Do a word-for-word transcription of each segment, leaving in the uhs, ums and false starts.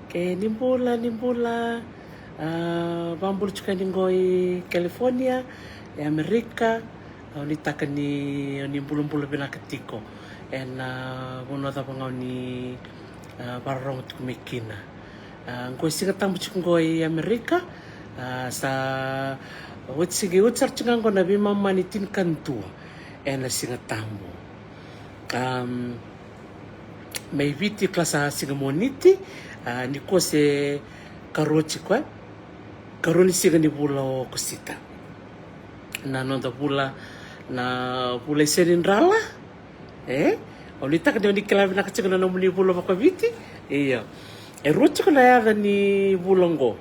Ke ni bula, ni bula. Ah, vabula tiko yani qo i California, e Amerika. Au nuitaka ni, ni bulabula vinaka tiko ena, ah, vanua cava ga o ni, ah, vakarorogo tiko mai kina. Ah, qo e Siga Tabu tiko qo i Amerika. Ah, sa oti siga, oti sara tiko ga qo na veimama ni tinikadua ena Siga Tabu. Am, mai Viti kila sa siga Moniti, ah, nikua se karua tiko, eh? Karua ni siga ni vula o Okosita. Na noda vula, na vula i Senidrala, eh? Au nuitaka ni o ni kila vinaka tiko na nomuni vula vakaviti. Io. E rua tiko na yaca ni vula qo.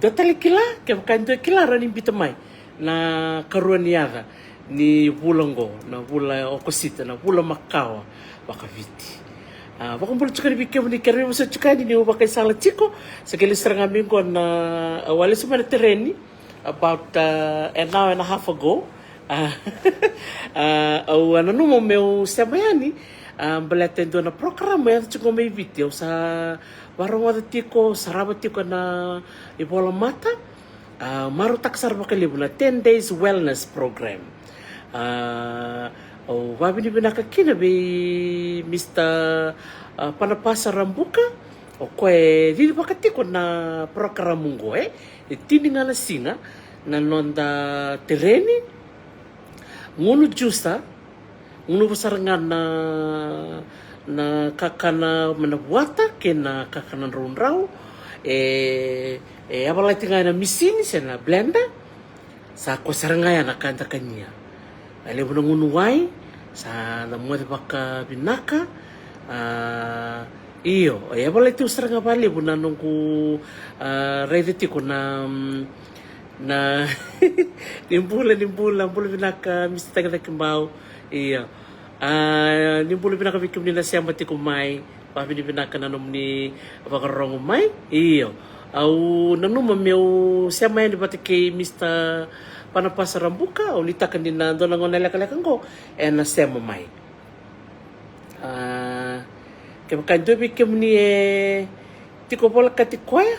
Dua tale kila, kevaka e dua kila, rawa ni biuta mai na karua ni yaca ni vula qo, na vula Okosita, na vula makawa vakaviti. Ah, vakabula tiko yani vei kemuni, kerea ni vosoti tiko yani niu vakaisala tiko. Sa qai lesu sara ga mai qo na, ah, au a lesu mai na tereni about, ah, an hour and a half ago. Ah, ah, au a nanuma meu sema yani, ah, baleta e dua na program e yaco tiko mai Viti. Au sa vakarogoca tiko, sarava tiko na ivolamata. Ah, marautaka sara vakalevu na ten days wellness program. Ah, au vakavinavinaka kina vei Mister, ah, Panapasa Rabuka, o koya e cicivaka tiko na program qo, eh? E tini ga na siga na noda tereni, gunu jusa, gunuva sara ga na, na kakana mai na vuata kei na kakana draudrau. E, e yavalati ga ena misini se na blender. Sa koya sara ga ya na ka eda kania. E levu na gunu wai, sa na moce vakavinaka. Ah, io, e yavalati au sara ga vakalevu na noqu, ah, raica tiko na, mm, na ni bula, ni bula, bula vinaka Mister Takitaki Bau. Io. Ah, ni bula vinaka vei kemuni na sema tiko mai. Vakavinavinaka na nomuni vakarorogo mai. Io. Au nanuma meu sema yani vata kei Mister Panapasa Rabuka. Au nuitaka ni na dua na gauna lekaleka qo ena sema mai. Ah, kevaka e dua vei kemuni e tiko volekati koya,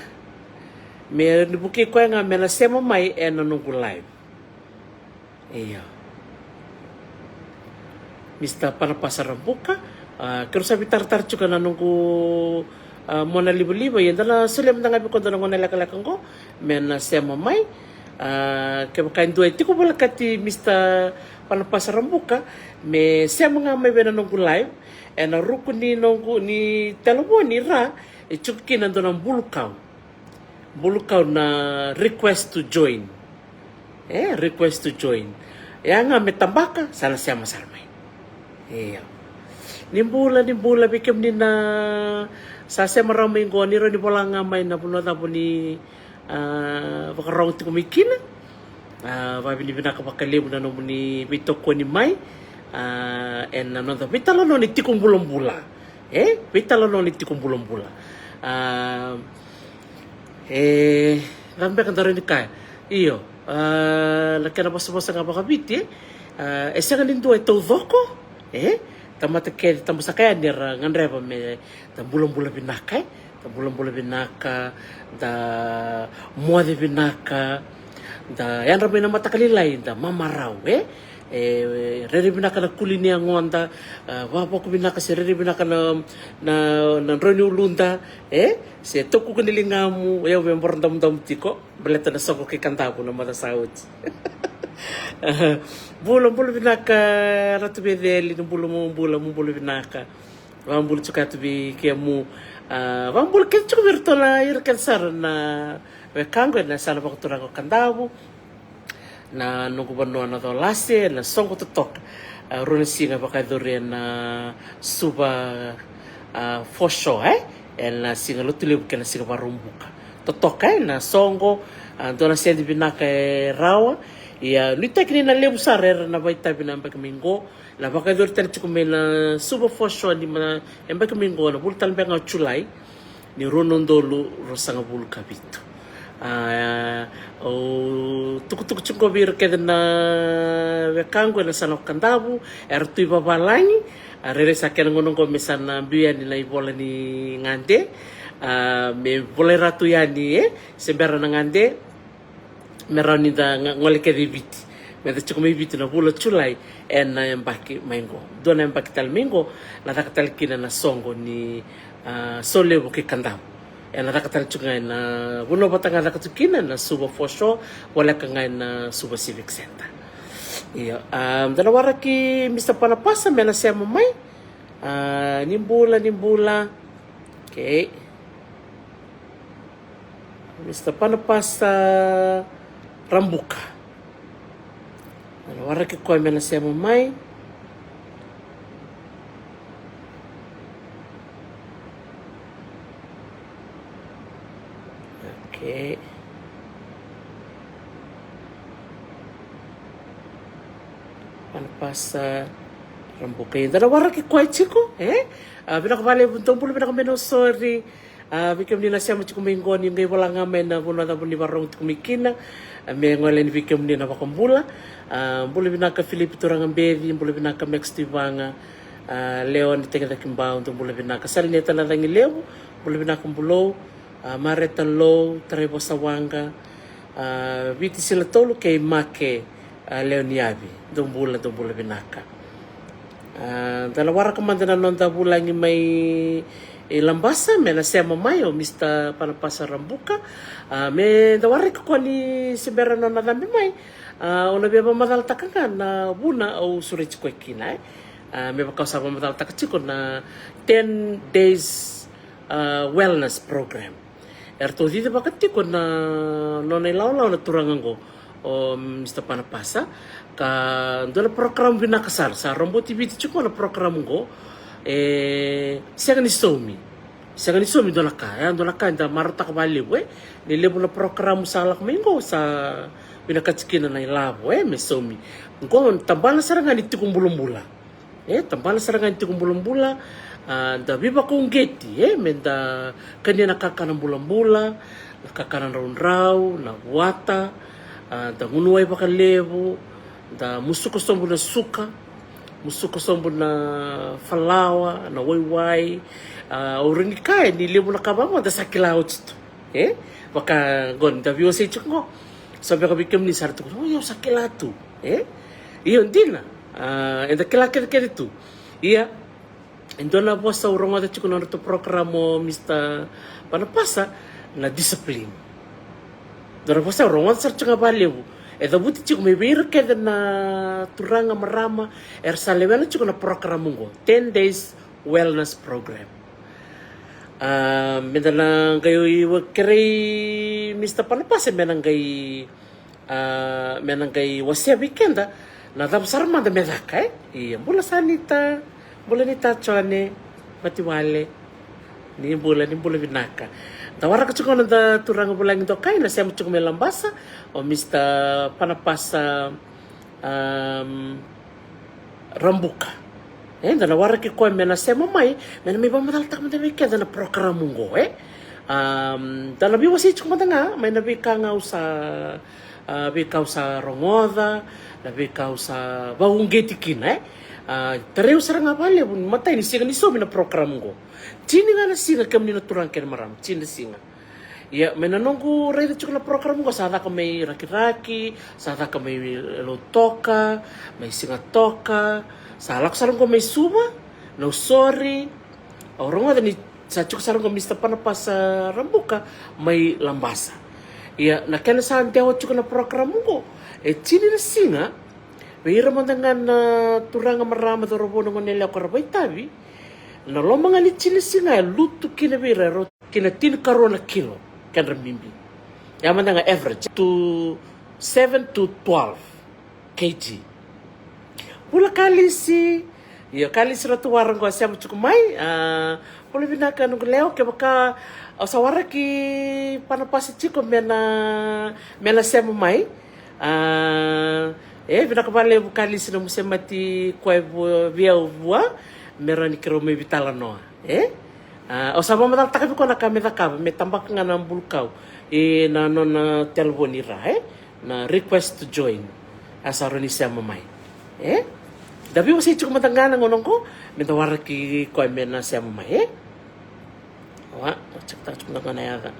me ni vukei koya ga me na sema mai ena noqu live. Io. Mister Panapasa Rabuka, ah, keirau sa veitaratara tiko na noqu, ah, mona livaliva, ia da na solia mada ga vei koya dua na gauna lekaleka qo me na sema mai. Ah, kevaka e dua e tiko volekati Mister Panapasa Rabuka, me sema ga mai vei na noqu live, ena ruku ni noqu ni telefoni ra, e tiko kina dua na bulukau. Bulukau na request to join. Eh, request to join. Ya ga me tabaka, sa na sema sara mai. Io. Ni bula, ni bula vei kemuni na sa sema rawa mai qo, ni rawa ni vola ga mai na vanua cava ni, ah, vakarorogo tiko mai kina. Ah, vakavinavinaka vakalevu na nomuni veitokoni mai. Ah, ena noda veitalanoa ni tiko bulabula. Eh, veitalanoa ni tiko bulabula. Ah, E, cava beka da rawa ni kaya? Io, ah, na kena vosavosa ga vakaviti, eh? Ah, e sega ni dua e taucoko, eh? Tamata kece, tabusaka yani era gadreva me da bulabula vinaka, eh? Da bulabula vinaka, da moce vinaka, da yadra mai na mataka lailai, da mamarau, eh? E, rairai vinaka na kuli ni yagoda, ah, vavaku vinaka se rairai vinaka na, na, na drau ni uluda, eh? Se taukuku ni ligamu, o yau me boro damudamu tiko, baleta na soqo kei Kadavu na maca sa oti. Bula, bula vinaka, Ratu Veceli, ni bula mo bula, mo bula vinaka. Vabula tiko yatu vei kemu, ah, vabula kece tiko vei iratou na ira kece sara na wekaqu ena yasana vakaturaga o Kadavu. Na noqu vanua na Colase, na soqo totoka. Ah, rua na siga vakayacori ena Suva, ah, Foreshore, eh? Ena siga Lotulevu kei na siga Vakaraubuka. Totoka, eh? Na soqo, ah, dua na sede vinaka e rawa. Ia, nuitaki ni na levu sara era na vakaitavi na yabaki mai qo. Na vakayacori tale tiko mai na Suva Foreshore ni ma, yabaki mai qo na vula tale beka ga o Julai. Ni rua na udolu ruasagavulu ka vitu. Ah, au tukutuku tiko vei ira kece na wekaqu ena yasana o Kadavu, era tu i vavalagi, ah, rairai sa kena gauna qo me sa na biu yani na ivola ni gade. A, me volai ratu yani, e, se bera na gade, me rawa ni da ga-, gole kece i Viti. Me da tiko mai Viti na vula Julai, ena yabaki mai qo. Dua na yabaki tale mai qo, na caka tale kina na soqo ni, a, Solevu kei Kadavu. Ena caka tale tiko ga ena vanua vata ga caka tiko kina na Suva Foreshore, voleka ga ena Suva Civic Centre. Io, a, da na waraki Mister Panapasa me na sema mai. A, ni bula, ni bula. Okay. Mister Panapasa Rabuka. Ena waraki koya me na sema mai. Okay. Panapasa Rabuka. Eda na waraki koya tiko, e? A, vinaka vakalevu, dou bula vinaka mai Nausori. A, vei kemuni na sema tiko mai qo, ni qai vola ga mai na vanua cava ni vakarorogo tiko mai kina. A, me gole yani vei kemuni na vakabula. A, bula vinaka Filipi Turaga Beci, bula vinaka Max Tuivaga. A, Leoni Tekecaki Bau, dou bula vinaka. Salineta Nacagi Levu, bula vinaka Bulou. A, Mareta Lou, Taraivosa Waqa. A, Viti Silatolu kei Make, a, Leoniavi. Dou bula, dou bula vinaka. A, da na waraka mada na noda vulagi mai, e, Labasa, me na sema mai o Mister Panapasa Rabuka. A, me da waraki koya ni se bera na nona cabe mai. A, au na via vakamacalataka ga na vuna au sureti koya kina, e. A, me vaka au sa vakamacalataka tiko na ten days, a, wellness program. Eratou cicivaka tiko na nona ilawalawa na turaga qo, o Mister Panapasa. Ka dua na program vinaka sara, sa roboti Viti tiko na program qo. E sega ni saumi. Sega ni saumi dua na ka, e, dua na ka eda marautaka vakalevu, e. Ni levu na program sa lako mai qo, sa vinakati kina na ilavo, e, me saumi. Qo tabana sara ga ni tiko bulabula. E, tabana sara ga ni tiko bulabula, a, da veivakauqeti, e, me da kania na kakana bulabula, na kakana draudrau, na vuata, a, da gunu wai vakalevu, da musuka sobu na suka, musuka sobu na falawa, na waiwai, a, au rairai kaya ni levu na ka vaqo da sa kila oti tu. E? Vaka qo ni da veiwasei tiko qo. Sa beka vei kemuni sa ra tukuna, "Oi, au sa kila tu." E? Io, dina. A, eda kila kecekece tu. Ia, e dua na vosa au rogoca tiko na nodratou program o Mister Panapasa, na discipline. Dua na vosa au rogoca sara tiko ga vakalevu. E cavuti tiko mai vei ira kece na turaga, marama era sa lewena tiko na program qo. Ten days wellness program. A, me da na qai kerei Mister Panapasa me na qai, a, me na qai wasea vei keda na cava sara mada me caka, e? Ia, bula Sanita, bula Nita Jone, Matiwale. Ni bula, ni bula vinaka. Da waraka tiko na noda turaga vulagi dokai na sema tiko mai Labasa, o Mister Panapasa, am, Rabuka. E, da na waraki koya me na sema mai, me na mai vakamacalataka mada vei keda na program qo, e? Am, da na veiwasei tiko mada ga mai na veika ga au sa, a, veika au sa rogoca, na veika au sa vakauqeti kina, e? A, tarai au sara ga vakalevu ni matai ni siga ni saumi na program qo. Tini ga na siga kemuni na turaga kei na marama, tini na siga. Ia, mai na noqu raica tiko na program qo, sa caka mai Rakiraki, sa caka mai Lautoka, mai Sigatoka, sa lako sara qo mai Suva, Nausori. Au rogoca ni sa tiko sara qo Mister Panapasa Rabuka mai Labasa. Ia, na kena sa dewa tiko na program qo, e tini na siga, vei ira mada ga na turaga, marama, cauravou, na goneyalewa ka ra vakaitavi, na loma ga ni tini na siga e lutu kina vei ira, e rauta kina tinikarua na kilo, kedra bibi. Ya mada ga average to seven to twelve K G. Bula Kalisi. Io, Kalisi Ratuwara qo a sema tiko mai. A, bula vinaka noqu lewa, kevaka o sa waraki Panapasa tiko me na, me na sema mai. A, e, vinaka vakalevu Kalisi na nomu semati koya vua, vei au vua, me rawa ni keirau mai veitalanoa. E? A, au sa vakamacalataka vei koya na ka me cakava, me tabaka ga na bulukau ena nona telefoni ra, e? Na request to join. A sa rawa ni sema mai. E? Da veiwasei tiko mada ga na gauna qo, me da waraki koya me na sema mai, e? Wa, check taka tiko mada ga na yaca.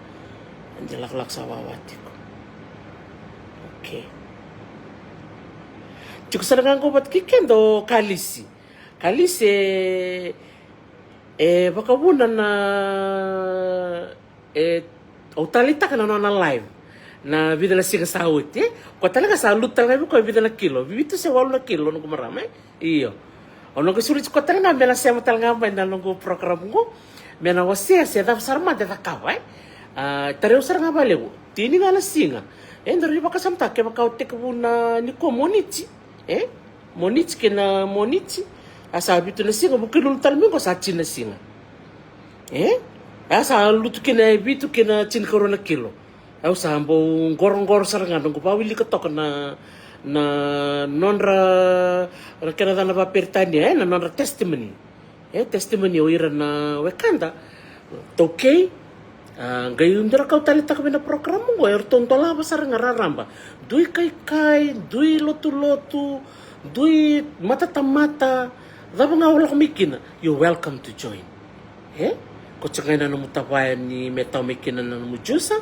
Eda lakolako sa wawa tiko. Okay. Tiko sara ga qo vata kei keda o Kalisi. Kalisi e, e vakavuna na, e, au taleitaka na nona live na vica na siga sa oti, e. Koya tale ga sa lutu tale ga vei koya e vica na kilo, vitu se walu na kilo, noqu marama, e. Io. Au na qai sureti koya tale ga me na sema tale ga mai na noqu program qo, me na wasea se cava sara mada e cakava, e. A, tarai au sara ga vakalevu. Tini ga na siga. E, daru ni vakasamataka kevaka o tekivu na nikua Moniti, e? Moniti kei na Moniti. A sa vitu na siga, Vukelulu tale mai qo sa tini na siga. E? A sa lutu kina e vitu kei na tinikarua na kilo. Au sa bau qoroqoro sara ga, noqu vawilika toka na, na nodra, na kena yacana vaperitania, e, na nodra testimony. E, testimony o ira na wekada. Taukei, a, qai dua na ka au taleitaka vei na program qo, eratou dolava sara ga raraba. Dui kaikai, dui lotulotu, dui matatamata, cava ga o lako mai kina, you're welcome to join. E? Ko tiko ga na nomu tavaya ni me tau mai kina na nomu jusa.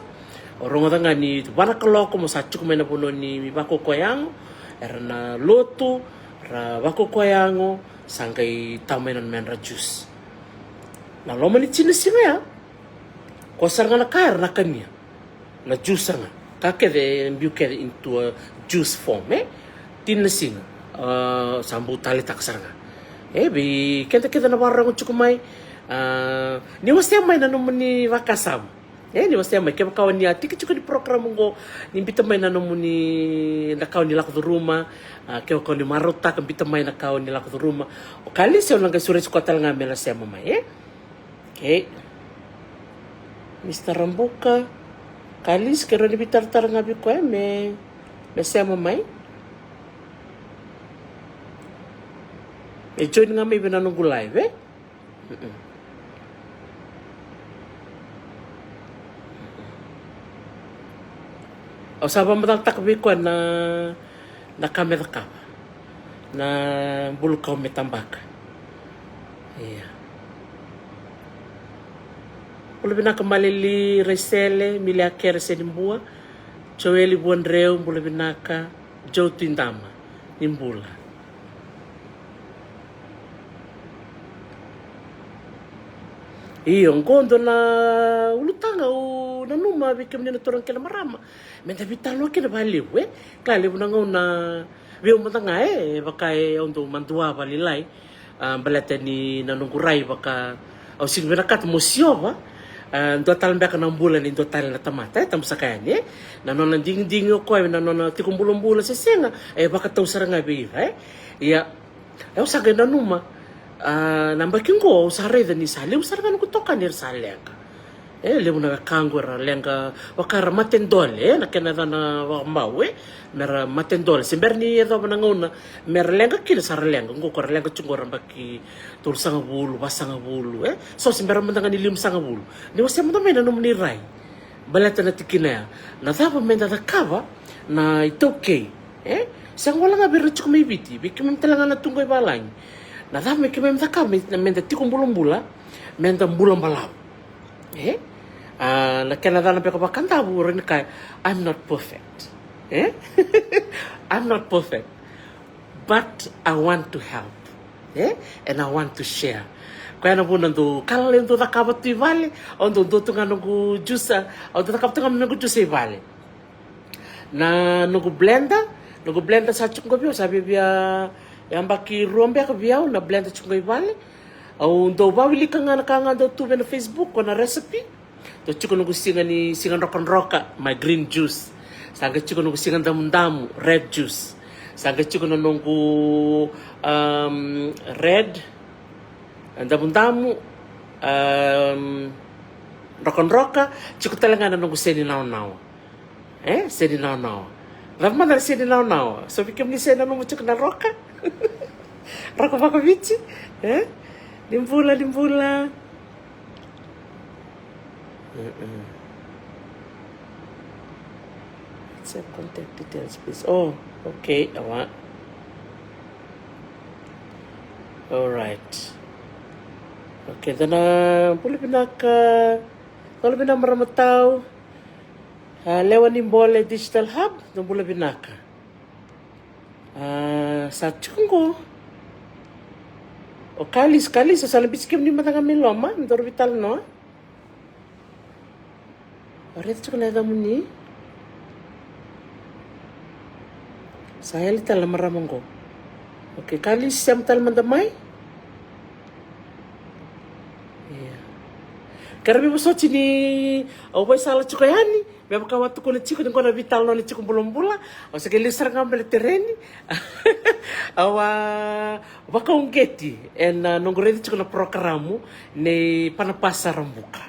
O rogoca ga ni va na kaloko mo sa tiko mai na vanua ni vakaukauwa yago. Era na lotu, ra vakaukauwa yago, sa qai tau mai na nomedra juice. Na loma ni tini na siga ya, ko sara ga na ka era na kania. Na juice ga. Ka kece e biu kece into a juice form, e? Tini na siga. A, sa bau taleitaka sara ga. E, vei keda kece na vakarorogo tiko mai. A, ni wasea mai na nomuni vakasama. E, ni wasea mai, kevaka o ni a tiki tiko ni program qo, ni biuta mai na nomuni, na ka o ni lako curuma. A, kevaka o ni marautaka, biuta mai na ka o ni lako curuma. O Kalisi au na qai sureti koya tale ga me na sema mai, e? Okay. Mister Rabuka, Kalisi, keirau ni veitaratara ga vei koya me, me sema mai. E join ga mai vei na noqu live, e? Mm-mm. Au sa vakamacalataka vei koya na, na ka me cakava. Na bulukaua me tabaka. Ia. Bula vinaka Maleli Raisele, Milia Kere Senibua, Joeli Vuadreu, bula vinaka, Joe Tuidama, ni bula. Io, qo dua na ulutaga au nanuma vei kemuni na turaga kei na marama. Meda veitalanoa kina vakalevu, e? Kila levu na gauna vei au mada ga, e, vaka e au dau madua vakalailai. A, baleta ni na noqu rai vaka au sega ni vinakata mo siova, a, dua tale beka na bula ni dua tale na tamata, e, tabu saka yani, e. Na nona digidigi o koya, na nona tiko bulabula se sega, e vakatau sara ga vei ira, e. Ia, au sa qai nanuma, a, na yabaki qo au sa raica ni sa levu sara ga noqu itokani era sa leqa. E, levu na wekaqu era leqa, vaka era matedole, e, na kena yacana vakabau, e, mera matedole. Se bera ni yacova na gauna mera leqa kina sa ra leqa. Qo ko ra leqa tiko qo ra yabaki tolusagavulu, vasagavulu, e. So se bera mada ga ni limasagavulu. Ni wasea mada mai na nomuni rai. Baleta na tikina ya. Na cava meda cakava na iTaukei, e? Sega wale ga vei ira tiko mai Viti, vei keimami tale ga na tu qo i valagi. Na cava me keimami cakava me, meda tiko bulabula, meda bula balavu. E? A, na kena yacana beka vakadavu, o rawa ni kaya, I'm not perfect. E? I'm not perfect. But I want to help. E? And I want to share. Koya na vuna dou kala, dou cakava tu i vale, au dou dua tu ga noqu jusa, au dou cakava tu ga noqu jusa i vale. Na noqu blender, noqu blender sa tiko qo vei au, sa via, via yabaki rua beka vei au na blender tiko qo i vale. Au dau vawilika ga na ka ga dau tu vei na Facebook, ko na recipe. Dau tiko noqu siga ni siga drokadroka, my green juice. Sa qai tiko noqu siga damudamu, red juice. Sa qai tiko na noqu, um, red, damudamu, um, drokadroka, tiko tale ga na noqu seni nawanawa. E, seni nawanawa. Cava mada na seni nawanawa? So vei kemuni seni nanuma tiko na roka. Roka vakaviti. E? Ni bula, ni bula. Mm-mm. Accept contact details, please. Oh, okay, awa. All right. Okay, da na bula vinaka. Bula vinaka marama tau. A, lewa ni bole Digital Hub, da bula vinaka. A, sa tiko qo. O Kalis, Kalis, sa na bisi kemuni mada ga mai loma, daru veitalanoa. O raica tiko na yacamuni. Sa yali tale na marama qo. Okay, Kalis, sema tale mada mai. Ia. Kerea me vosoti ni au vaisala tiko yani. Me vaka au a tukuna tiko ni qo na veitalanoa ni tiko bulabula. Au sa qai lesu sara ga mai na tereni. Au a vakauqeti ena, a, noqu raica tiko na parokaramu nei Panapasa Rabuka.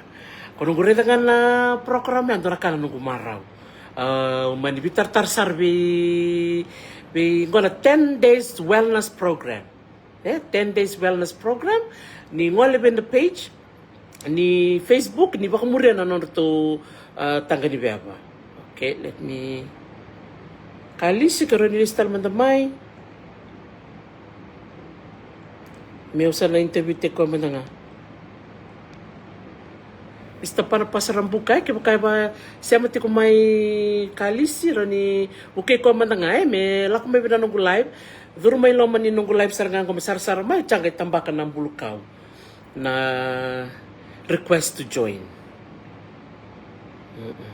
Ko noqu raica ga na parokaramu ya, dua na ka na noqu marau. A, mani veitaratara sara vei, vei qo na ten days wellness program. E, ten days wellness program. Ni gole vei na page ni Facebook, ni vakamuria na nodratou, a, taqa ni veva. Okay, let me, Kalisi, kerea ni lesu tale mada mai. Meu sa na interview-taki koya mada ga. Mister Panapasa Rabuka, e, kevaka e va sema tiko mai Kalisi, rawa ni vukei koya mada ga, e, me lako mai vei na noqu live. Curu mai loma ni noqu live sara ga qo me sarasara mai, sa qai tabaka na bulukau na request to join. Mm-mm.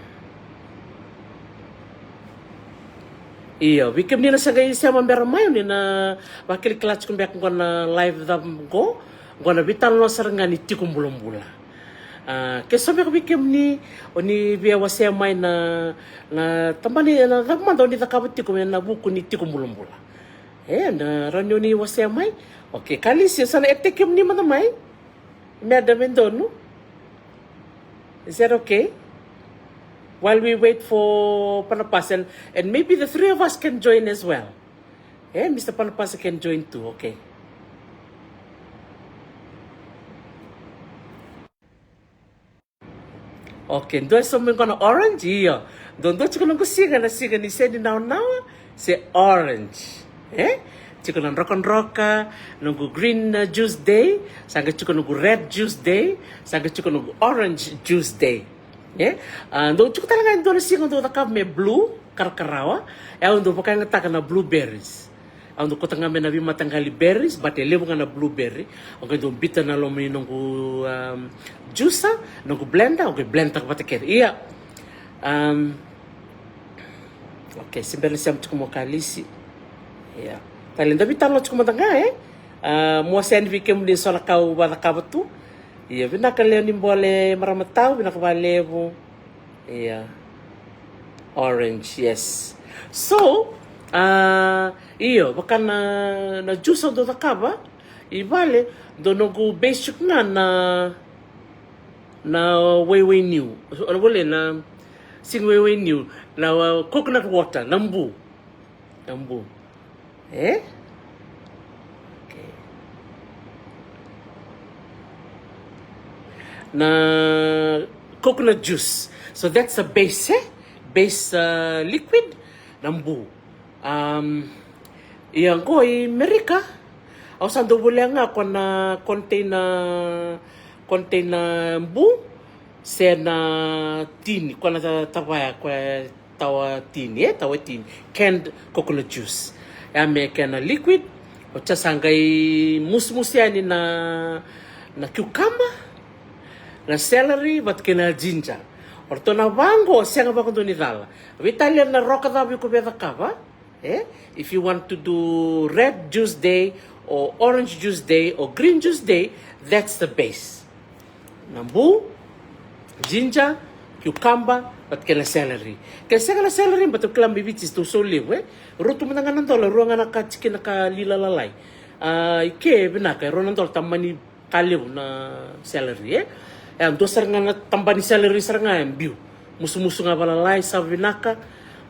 Io, vei kemuni na sa qai sema bera mai, o ni na vakilakila tiko beka qo na live cava qo, qo na veitalanoa sara ga ni tiko bulabula. A, ke so beka vei kemuni o ni via wasea mai na, na tabana, na cava mada o ni cakava tiko ena vuku ni tiko bulabula. E, na rawa ni o ni wasea mai. Okay, Kalisi, sa na add-taki kemuni mada mai. Madam e donu. Is that okay? While we wait for Panapasa, and, and maybe the three of us can join as well. E, Mister Panapasa can join too, okay. Okay, dua e sauma qo na orange, io. Dua, dua tiko noqu siga, na siga ni se ni nawanawa, se orange. E? Tiko na drokadroka, noqu green, uh, juice day, sa qai tiko noqu red juice day, sa qai tiko noqu orange juice day. E? A, dua tiko tale ga e dua na siga dua cakava me blue, karakarawa. E, au dau vakayagataka na blueberries. Au dau kauta ga mai na veimataqali berries, but e levu ga na blueberry. Au qai dau biuta na loma ni noqu, um, juicer, noqu blender, au qai blend-taka vata kece. Ia. Um, okay, se bera ni sema tiko mai o Kalisi. Ia. Tale, da veitalanoa tiko mada ga, e? A, meu wasea yani vei kemuni so na ka au vakacakava tu. Ia, vinaka lewe ni bole marama tau, vinaka vakalevu. Ia. Orange, yes. So, a, io, vaka na, na juice au dau cakava i vale, dau noqu base tiko ga na, na waiwai niu. So, na vole na, sega ni waiwai niu, na, uh, coconut water, na bu. Na bu. E? Okay. Na coconut juice. So that's a base, e? Base, uh, liquid, na bu. Um, ia qo i Merika, au sa dau volea ga ko na container, container bu, se na tini, ko na ta-, tavaya, ko tawa tini, e, tawa tini. Canned coconut juice. Ya me kena liquid, o sa qai musumusu yani na, na cucumber, na celery, vata kei na ginger. O ratou na va qo, sega vakadua ni cala. Veitalia na roka cava iko via cakava, e? If you want to do red juice day, or orange juice day, or green juice day, that's the base. Na bu, ginger, cucumber, vata kei na celery. Ke sega na celery, baleta au kila mai Viti tou so levu, e? Rua tu mada ga na dola, rua ga na ka tikina ka lila lalai. A, i ke vinaka, e rua na dola, tamani ka levu na celery, e? E a dua sara ga na tabani celery sara ga e biu. Musumusu ga valalai, sa vinaka.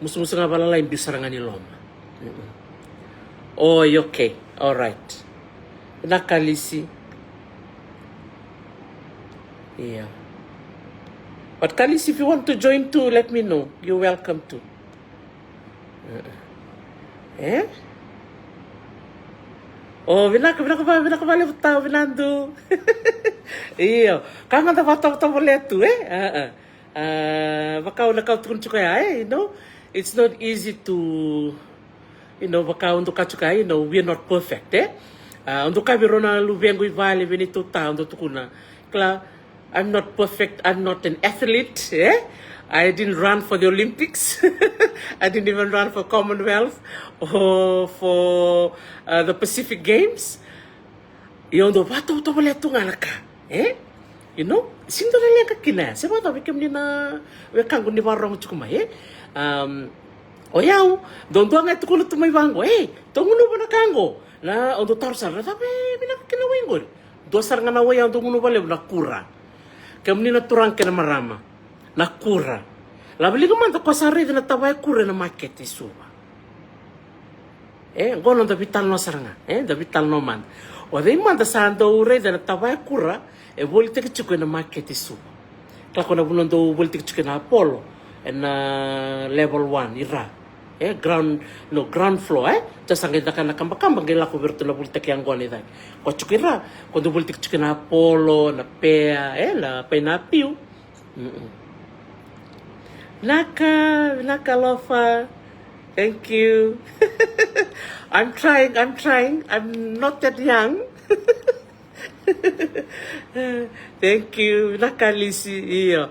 Musumusu ga valalai, biu sara ga ni loma. Mm-mm. Oi, okay. All right. Na Kalisi. Yeah. But Kalisi, if you want to join too, let me know. You're welcome to. E? O, vinaka, vinaka va, vinaka valevu tau, vinadu. Io, ka ga da vakatovotovolea tu, e? Vaka au na ka au tukuna tiko ya, e? You know, it's not easy to, you know, vaka au dau ka tiko ya, you know, we are not perfect, e? Au dau ka vei rau na luvequ i vale, vei neitou ta, au dau tukuna, kila, I'm not perfect, I'm not an athlete, e? I didn't run for the Olympics. I didn't even run for Commonwealth or for uh, the Pacific Games. Ia au dau vakatovotovolea tu ga na ka, e? You know, sega ni dua na leqa kina ya. Se vakacava vei kemuni na wekaqu ni vakarorogo tiko mai, e? Um, o yau, dau dua ga e tukuna tu mai vaqo, e, tou gunuva na ka qo. Na, au dau taro sara, na cava e vinaka kina wai qori? Dua sara ga na wai au dau gunuva levu na kura. Kemuni na turaga kei na marama, na kura. Lava liga mada ko sa raica na tavaya kura ena makete i Suva. E, qo noda veitalanoa sara ga, e, da veitalanoa mada. O cei mada sa dau raica na tavaya kura e volitaki tiko ena makete i Suva? Kila ko na vanua dau volitaki tiko ena Apollo, ena level one i ra. E, ground, no, ground floor, e? Tou sa qai caka na kabakaba, qai lako vei iratou na volitaki yaqona i cake. Ko tiko i ra, ko dau volitaki tiko ena Apollo, na Pair, e, na Paina Piu. Mm-mm. Vinaka, vinaka Alofa. Thank you. I'm trying, I'm trying. I'm not that young. Thank you. Vinaka Lisi. Io.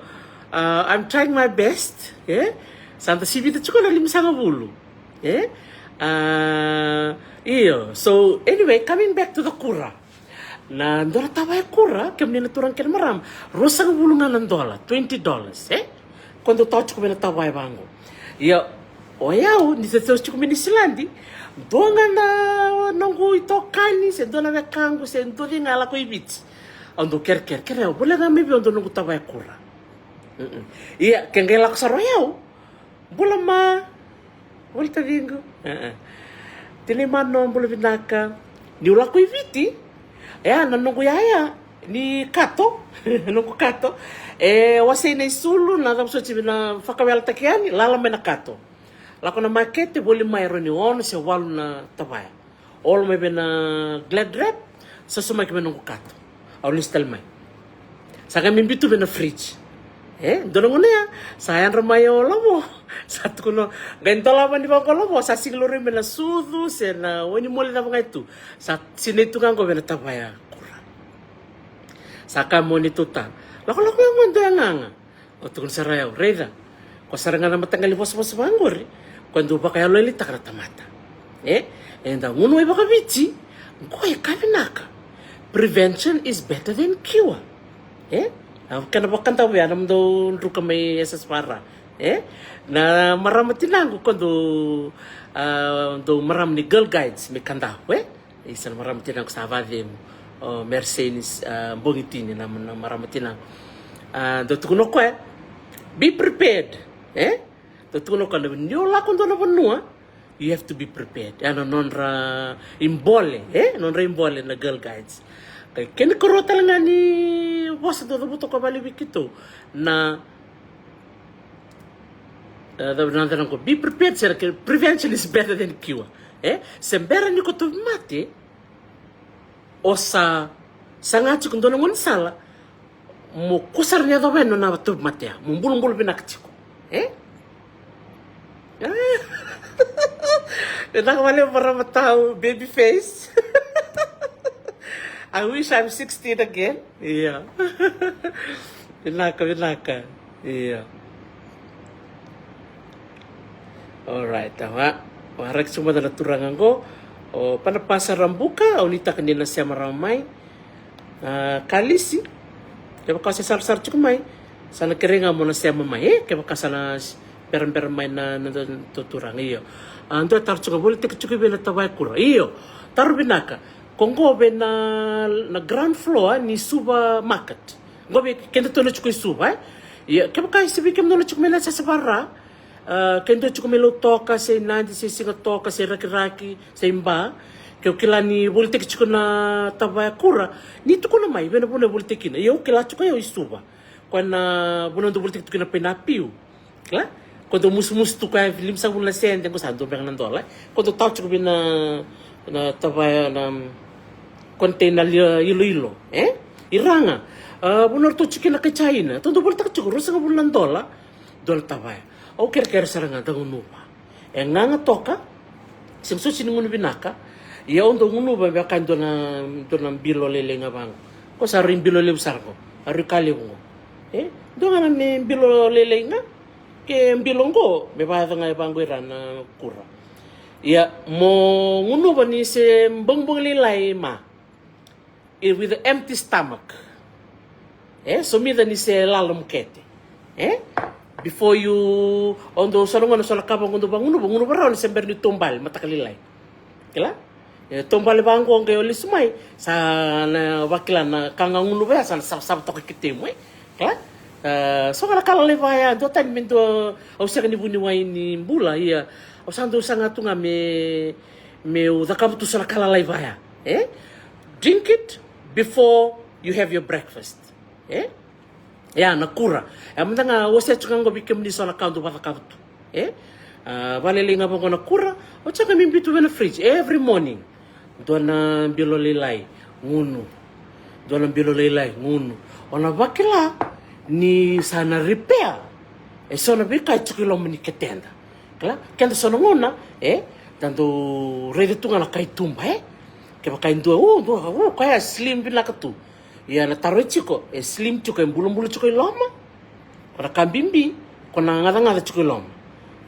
Uh, I'm trying my best. E? Sa da sivita tiko na limasagavulu. E? Uh, io. So, anyway, coming back to the kura. Na dua na tavaya kura, kemuni na turaga kei na marama, ruasagavulu ga na dola, twenty dollars, e? Ko dau tawa tiko mai na tavaya vaqo. Ia, o yau, ni sa tau tiko mai Niusiladi, dua ga na noqu itokani, se dua na wekaqu, se dua cei ga lako i Viti. Au dau kerekere, kere au, volia ga mai vei au dua noqu tavaya kura. Mm-mm. Ia, ke qai lako sara o yau, bula ma, voli taciqu. Uh-uh. Tinai mano, bula vinaka. Niu lako i Viti, e, na noqu yaya ni kato, noqu kato. E wasei na isulu, na cava soti na fakawelataki yani, lala mai na kato. Lako na makete, voli mai e rawa ni ono se walu na tavaya. Olo mai vei na glad wrap, soso mai ki vei noqu kato. Au lesu tale mai. Sa qai biuta tu vei na fridge. E, dua na gauna ya, sa yadra mai o Lavo. Sa tukuna, qai dolava ni vaqo o Lavo, sa sega ni laurai mai na sucu, se na wainimoli cava ga e tu. Sa sinai tu ga qo vei na tavaya kura. Sa kaya mo ni tuta. Lakolako ya qo dua ya gaga. Au tukuna sara o yau, raica. Ko sara ga na mataqali vosavosa vaqori, ko dau vakayalolailaitaka na tamata. E? Eda gunu wai vakaviti, qo e ka vinaka. Prevention is better than cure. E? A kena vakadavu ya na mudou druka mai S S F R. E? Na marama tinaqu ko dau, a, dau marama ni Girl Guides mai Kadavu, e? Isa na marama tinaqu sa vacegu. O Mercedes, a, Bogitini na, na marama tinaqu. A, dau tukuna o koya, be prepared, e? Dau tukuna o koya, ni o lako dua na vanua, you have to be prepared. Ya na nodra ibole, e? Nodra ibole na Girl Guides. Kei na koro tale ga ni vosa dau cavuta o koya vale vei keitou. Na E, na, na, na, be prepared, se na ke, prevention is better than cure. E? Se bera ni ko tauvimate, o sa, sa ga tiko dua na gaunisala, mo kua sara ni yacova yani na tauvimate ya, mo bulabula vinaka tiko. E? Vinaka vale marama tau, baby face. I wish I'm sixteen again. Ia. Vinaka, vinaka. Ia. Alright, awa. Waraki tiko mada na turaga qo. O Panapasa Rabuka, au nuitaka ni na sema rawa mai. A, Kalisi, kevaka se sarasara tiko mai, sa na kerei ga mo na sema mai, e, kevaka sa na s-, berabera mai na, na, na, na turaga, io. A, dua taro tiko, volitaki tiko vei na tavaya kura. Io, taro vinaka. Ko qo vei na, na ground floor ni Suva Market. Qo vei keda tou na tiko i Suva, e? Ia, kevaka e se vei kemudou na tiko mai na S S F R, a, ke dua tiko mai Lautoka, se Nadi, se Sigatoka, se Rakiraki, se Ba, ke o kila ni volitaki tiko na tavaya kura, ni tukuna mai vei na vanua e volitaki kina. Ia au kila tiko au i Suva. Koya na vanua dau volitaki tiko kina Paina Piu. Kila? Ko dau musumusu tu koya limasagavulu na sede, qo sa dua beka na dola. Ko dau tawa tiko vei na, na tavaya na container li-, iloilo, e? Ira ga, a, vanua ratou tiko kina kai China, tou dau volitaka tiko ruasagavulu na dola. Dua na tavaya. Au kerekere sara ga da gunuva. E gaga toka. Sega soti ni gunu vinaka. Ia au dau gunuva me vaka e dua na, dua na bilo lailai ga vaqo. Ko sa rui bilo levu sara qo. A rui ka levu qo. E dua ga na me bilo lailai ga. Ke bilo qo me vayaca ga e vaqo ira na kura. Ia mo gunuva ni se bogibogi lailai ma. E, with an empty stomach. E somica ni se lala mukete. E before you, o dou sa na gona so na ka vaqo dou vagunuva, gunuva rawa ni se bera ni taubale mataka lailai. Kila? E taubale vaqo qai o lesu mai sa na vakila na ka ga gunuva ya sa na savasava toka ketemu, e? Kila? E, so ga na ka lalai vaya, dua tani me dua, au sega ni vuniwai ni bula, ia au sa dau saga tu ga me, meu cakava tu so na ka lalai vaya. E drink it before you have your breakfast. E ia na kura. E mada ga wasea tiko ga qo vei kemuni so na ka dou vacakava tu. E a, valelei ga vaqo na kura. Au tiko ga me biu tu vei na fridge every morning. Dua na bilo lailai, gunu. Dua na bilo lailai, gunu. O na vakila ni sa na repair e so na veika e tiko i loma ni keteda. Kila, keda so na gauna, e da dau raica tu ga na kai tuba, e kevaka e dua, u, dua, u, koya slim vinaka tu. Ia na taro e tiko, e slim tiko, e bulabula tiko i loma. Ko na ka bibi, ko na gacagaca tiko i loma.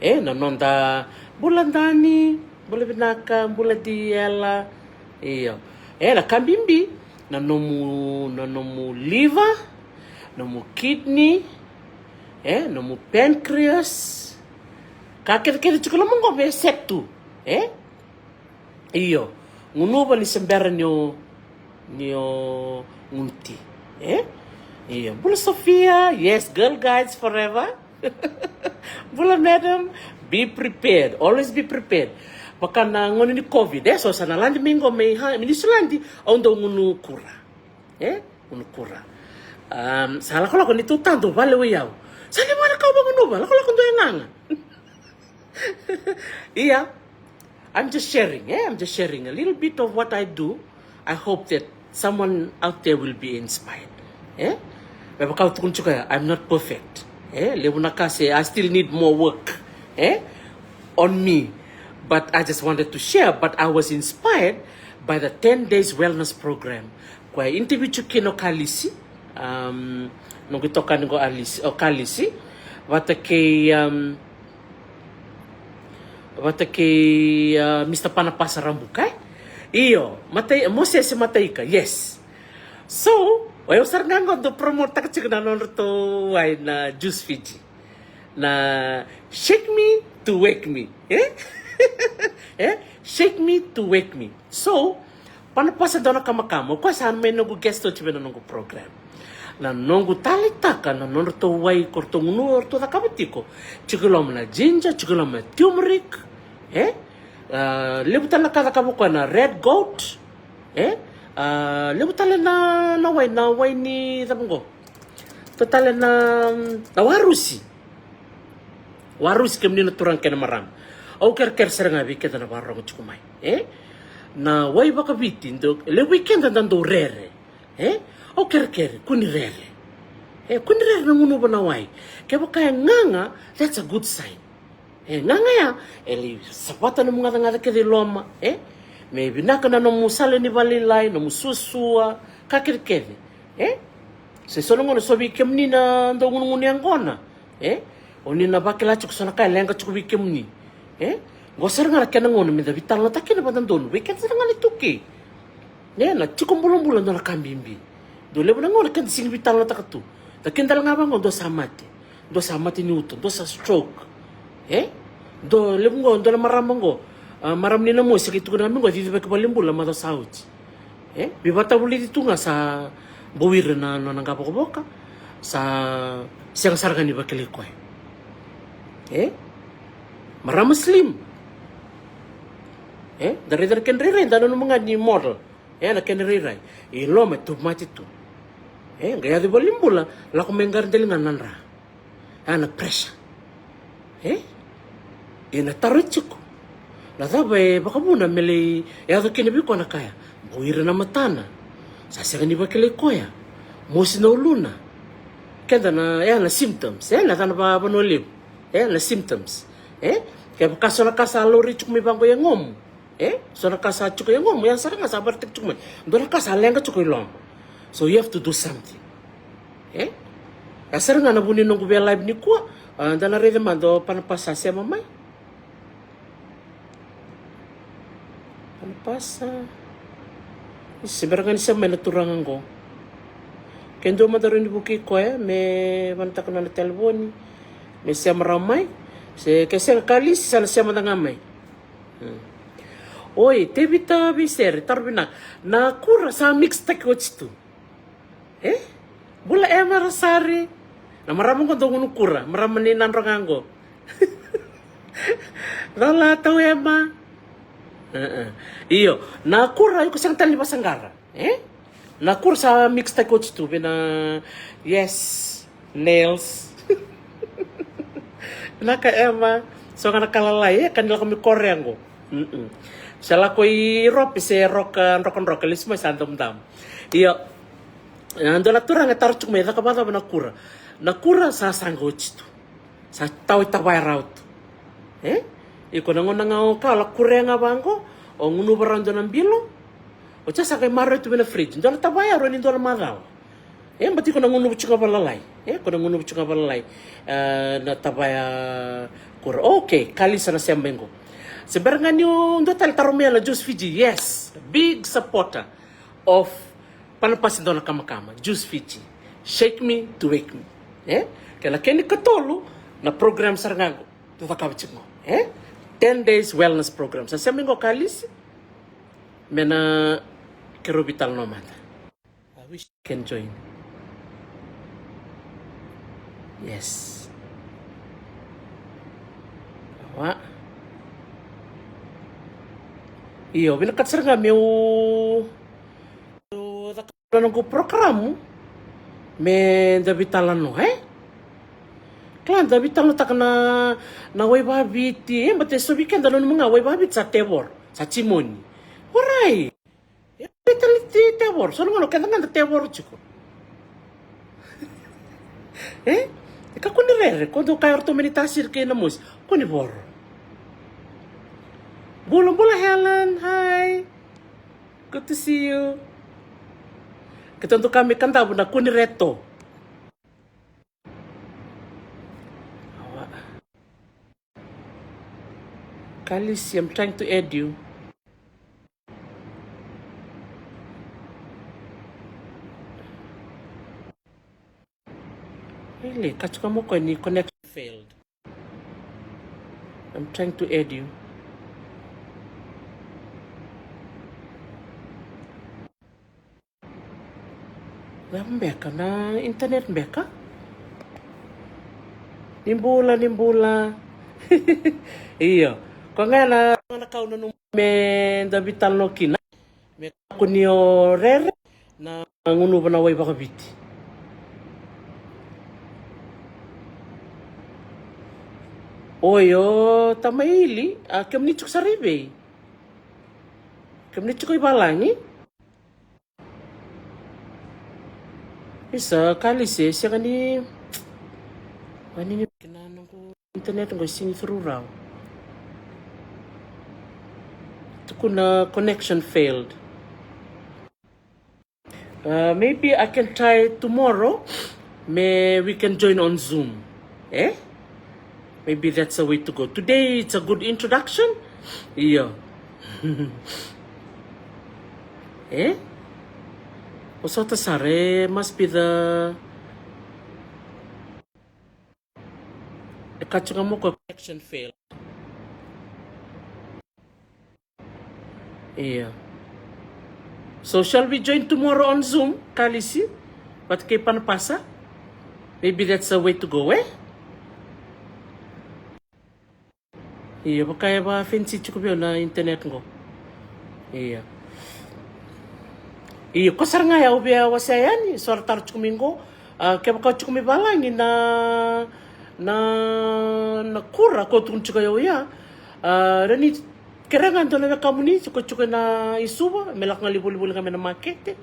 E na noda bula, Dani, bula vinaka, bula Diela. Io. E na ka bibi na nomu, na nomu liver, nomu kidney, e nomu pancreas. Ka kecekece tiko i loma qo me set tu. E io. Gunuva ni se bera ni o, ni o gunuti. E io. Bula Sofia. Yes, girl guides forever. Bula madam. Be prepared, always be prepared. Vaka na gauna ni covid, e so sa na ladi mai qo mai, ha, mai Niusiladi. Au dau gunu kura. E gunu kura. Am, sa lakolako ni tou tadu vale o i au. Sa ni vale kau vagunuva, lakolako dua e gaga. Ia. I'm just sharing, e, I'm just sharing a little bit of what I do. I hope that someone out there will be inspired. E me vaka au tukuna tiko ya, I'm not perfect. E levu na ka se, I still need more work, e, on me. But I just wanted to share, but I was inspired by the ten days wellness program. Koya interview tiko kina o Kalisi, am, noqu itokani qo Alisi, o Kalisi, vata kei, am, vata kei, a, Mister Panapasa Rabuka, e? Io, Matai, Mosese Mataika, yes. So o yau sara ga qo dau promote taka tiko na nodratou wai na Juice Fiji. Na Shake Me to Wake Me, e? E? Shake Me to Wake Me. So Panapasa Dona Kamakama, o koya sa mai noqu guest oti vei na noqu program. Na noqu taleitaka na nodratou wai ko ratou gunu, o ratou cakava tiko. Tiko i loma na ginger, tiko i loma na turmeric. E? A, levu tale na ka cakava o koya na red goat. E? A, levu tale na, na wai, na wai ni cava qo. Tou tale na, na warusi. Warusi kemuni na turaga kei na marama. Au kerekere sara ga vei keda na vakarorogo tiko mai. E? Na wai vakaviti, dau, levu vei keda da dau rere. E? Au kerekere, kua ni rere. E, kua ni rere na gunuva na wai. Kevaka e gaga, that's a good sign. E gaga ya, e lai savata nomu gacagaca kece i loma, e? Me vinaka na nomu sala ni valelailai, nomu suasua, ka kecekece. E? Se so na gauna so vei kemuni na dau gunugunu yaqona, e? O ni na vakila tiko so na ka e leqa tiko vei kemuni. E? Qo sara ga na kena gauna me da veitalanoataka kina vakadodonu, vei keda sara ga na iTaukei. E na tiko bulabula dua na ka bibi. Dua levu na gauna keda sega ni veitalanoataka tu. Da kidala ga vaqo dua sa mate. Dua sa mate ni uto, dua sa stroke. E? Dua levu qo, dua na marama qo. A, marama ni na mosi, qai tukuna ga mai qo, cicivaki valenibula macawa sa oti. E? Veivakatavulici tu ga sa bau ira na nona qavokavoka. Sa sega sara ga ni vakilai koya. E? Marama slim. E? Da raica na kena rairai, da nanuma ga ni model. E na kena rairai. I loma e tauvimate tu. E, qai yaco i valenibula, lako mai qara dali ga na dra. A na pressure. E? E na taro e tiko. Na cava e vakavuna me lai yaco kina vei koya na ka ya? Bau ira na matana. Sa sega ni vakilai koya. Mosi na uluna. Keda na, ya na symptoms, e, na cana va, vanua levu. E, na symptoms. E, kevaka so na ka sa laurai tiko mai vaqo e yagomu. E, so na ka sa tiko e yagomu, ya sara ga sa varataki tiko mai. Dua na ka sa leqa tiko i loma. So you have to do something. E? Ya sara ga na vu ni noqu via live nikua, a, da na raica mada o Panapasa sa sema mai. Panapasa. Se bera ga ni sema mai na turaga qo. Ke dua mada rawa ni vukei koya me vanataka na nona telefoni. Me sema rawa mai. Se ke sega Kalisi sa na sema mada ga mai. Hmm. Oi, Tevita Veisere, taro vinaka. Na kura sa mix taki oti tu. E? Bula Ema Rosari. Na marama qo dau gunu kura, marama ni Nadroga qo. Cola tau Ema. E, e. Io, na kura iko sega tale ni vasaqara. E? Na kura sa mix taki oti tu vei na, yes, nails. Vinaka Ema. So ga na ka lalai, e, ka ni lako mai Korea qo. Mm-mm. Sa lako i Europe se roka, drokadroka, lesu mai sa damudamu. Io. E, dua na turaga e taro tiko mai, caka vakacava na kura. Na kura sa saqa oti tu. Sa tau i tavaya rawa tu. E? Iko na gauna ga o ka, o la kurea ga vaqo, o gunuva rawa dua na bilo. O tia sa qai maroroi tu vei na fridge. Dua na tavaya rawa ni dua na macawa. E, but iko na gunuva tiko ga valalai. E, iko na gunuva tiko ga valalai. E, na tavaya kura. Okay, Kalisi sa na sema mai qo. Se bera ga niu dua tale taro mai na Juice Fiji. Yes, big supporter of Panapasa Dona Kamakama, Juice Fiji, Shake Me to Wake Me. E? Kei na kena ikatolu na program sara ga qo. Tu cakava tiko qo. E? Ten days wellness program. Sa sema qo Kalisi. Me na keirau veitalanoa mada. I wish you can join. Yes. Wa. Io, vinakata sara ga meu cakava na noqu porokaramu me da veitalanoa, e? Kila da veitalanoataka na, na wai vaviti, e, baleta e so vei keda nanuma ga wai vaviti sa tevoro, sa jimoni. Orai. E, veitalanoa tevoro, so na gauna keda ga da tevoro tiko. E? E kakua ni rere, ko dou kaya o ratou mai Tasiri kei Namosi, ko ni voro. Bula, bula Helen, hi. Good to see you. Keitou dau kaya mai Kadavu na kua ni reto. Kalisi, I'm trying to add you. Really, katuka mo ko ni connection failed. I'm trying to add you. Cava beka na internet beka? Ni bula, ni bula. Io. Ko ga na, na kau nanuma me da veitalanoa kina. Me kakua ni o rere na gunuva na wai vakaviti. Oi, o tamaili, a kemuni tiko sara i vei? Kemuni tiko i valagi? Isa, Kalisi, sega ni, vani ni kina noqu internet qo e sega ni through rawa. Tukuna connection failed. Uh, maybe I can try tomorrow. May we can join on Zoom. Eh? Maybe that's a way to go. Today it's a good introduction. Io. Eh? Vosota sara, e must be the, e kaya tu ga mo ko connection fail. Io. So shall we join tomorrow on Zoom, Kalisi? Vata kei Panapasa? Maybe that's a way to go, eh? Io, vaka e vafenisi tiko vei au na internet qo. Io. Io, ko sara ga ya au via wasea yani, so ra taro tiko mai qo. A, kevaka o tiko mai valagi na, na, na kura ko tukuna tiko ya, o ya. A, rawa ni Kerea ga dua na wekamuni tiko tiko na i Suva me lako ga lai volivoli ga mai na makete.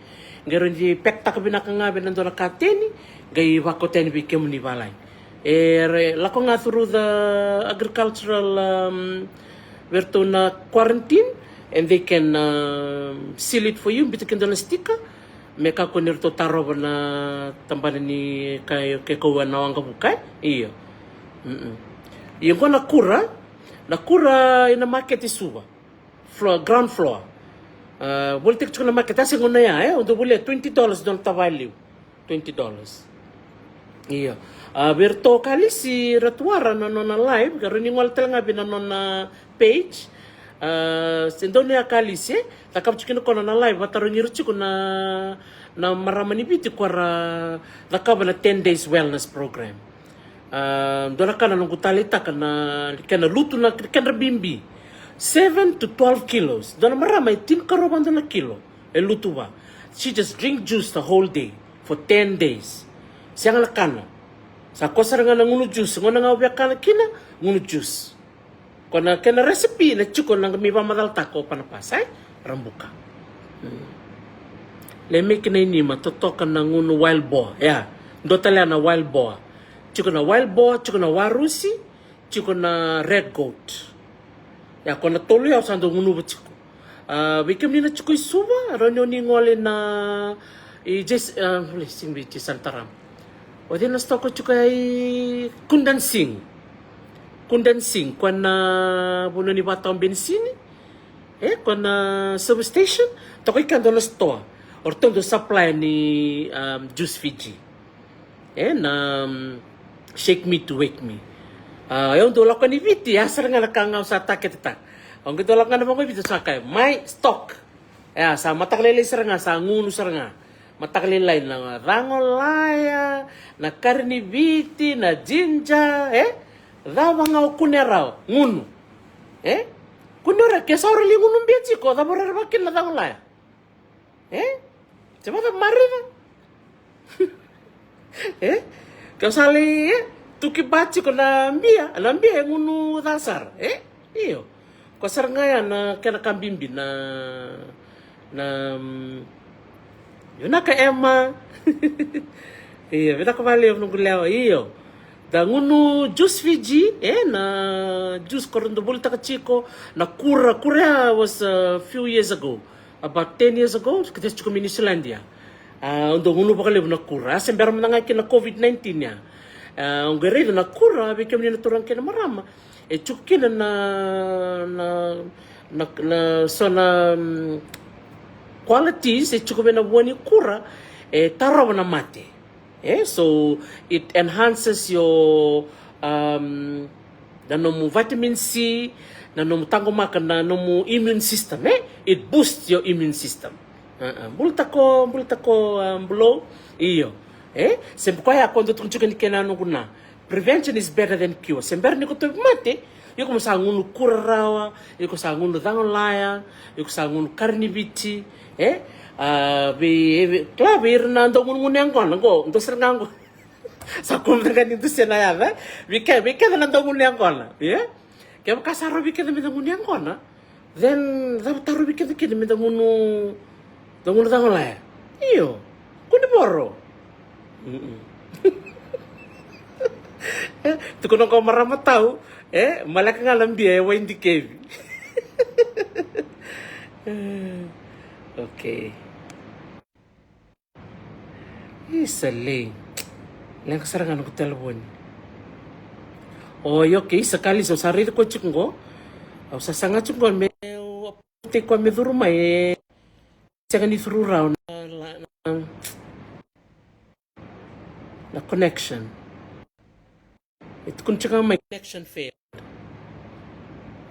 Qai rawa ni pekitaka vinaka ga vei na dua na kateni, qai vakauta yani vei kemuni valagi. E re, lako ga through the agricultural, um, vei ratou na quarantine, and they can, um, seal it for you, biuta kina dua na sticker. Me kakua ni ratou tarova na tabana ni ka, ke kaua na waqavuka, e? Io. Mm-mm. Ia qo na kura, na kura ina makete i Suva. Floor, ground floor. A, volitaki tiko na makete, a se gauna ya, e? O dau volia twenty dollars dua na tavaliu. Twenty dollars. Io. A, vei ratou Kalisi Ratuara na nona live, ka rawa ni gole tale ga vei na nona page. A, se donu ya Kalisi, e? Cakava tiko kina ko na nona live, vatarogi ira tiko na, na marama ni Viti ko ra cakava na ten days wellness program. A, dua na ka na noqu taleitaka na kena lutu na kedra bibi. Seven to twelve kilos. Dua na marama e tinikarua vadua na kilo. E lutu va. She just drink juice the whole day for ten days. Sega na kana. Sa koya sara ga na gunu juice. Gauna ga o via kana kina, gunu juice. Ko na kena recipe na tiko na qai mai vakamacalataka o Panapasa, e? Rabuka. Mm. Lemeki na inima, totoka na gunu wild boar. Ia, dua tale ya na wild boar. Tiko na wild boar, tiko na warusi, tiko na red goat. Ia, ko na tolu ya au sa dau gunuva tiko. A, vei kemuni na tiko i Suva, rawa ni o ni gole na i Jes-, a, vole, sega vei Jason Tarama. O cei na sitoa ko tiko ya i Kundan Singh. Kundan Singh, ko na vanua ni vata o benisini. E, ko na service station. Toka i kea dua na sitoa. O ratou dau supply ni, um, juice Fiji. E, na, um, Shake Me to Wake Me. A, au dau lako ni Viti, a sara ga na ka ga au sa taketetaka. Au qai dau lako ga na vanua i Viti, sa kaya, my stock. E, a, sa mataka lailai sara ga, sa gunu sara ga. Mataka lailai na cagolaya, na kari ni Viti, na ginger, e? Cava ga o kunea rawa, gunu. E? Kunea rawa, ke sa o ra lai gunu bia tiko, cava o ra vakila na cagolaya. E? Se vata marica. E? Ke o sa lai, e? Tuki ba tiko na bia, na bia e gunu ca sara, e? Io. Ko sara ga ya na kena ka bibi na, na, mm, vinaka Emma. Io, vinaka valevu noqu lewa, io. Da gunu juice Fiji, e, na juice ko ra dau volitaka tiko, na kura, kura ya was a few years ago. About ten years ago, keitou tiko mai New Zealand ya. A, au dau gunu vakalevu na kura. A, se bera mada ga kina na COVID nineteen ya. A, au qai raica na kura, vei kemuni na turaga kei na marama. E tiko kina na, na, na, na, so na, mm, qualities, e tiko vei na vua ni kura, e tarova na mate. E, so it enhances your, um, na nomu vitamin C, na nomu taqomaka na nomu immune system, e? It boosts your immune system. A, a, bula tako, bula tako, um, Bulo. Io. E? Se koya ko dau tukuna tiko ni kena noqu na. Prevention is better than cure. Se bera ni ko tauvi mate, iko mo sa gunu kura rawa, iko sa gunu cagolaya, iko sa gunu kari ni Viti, e? A, vei, vei, kila vei ira na dau gunugunu yaqona, qo, dau sara ga qo. Sa kua mada ga ni dusia na yaca, e? Vei ke, vei keda na dau gunu yaqona, e? Kevaka sa rawa vei keda me da gunu yaqona, then cava tarovi keda kina me da gunu, da gunu cagolaya? Io, kua ni voro. Mm-mm. Tukuna ko marama tau, e, maleka ga na bia e waidikevi. Okay. Isa lei. Leqa sara ga noqu telefoni. Oi, okay, isa Kalisi, au sa raici koya tiko qo. Au sa saga tiko qo me, au update koya me curu mai, e sega ni curu rawa na, na, na connection. E tukuna tiko ga mai connection failed.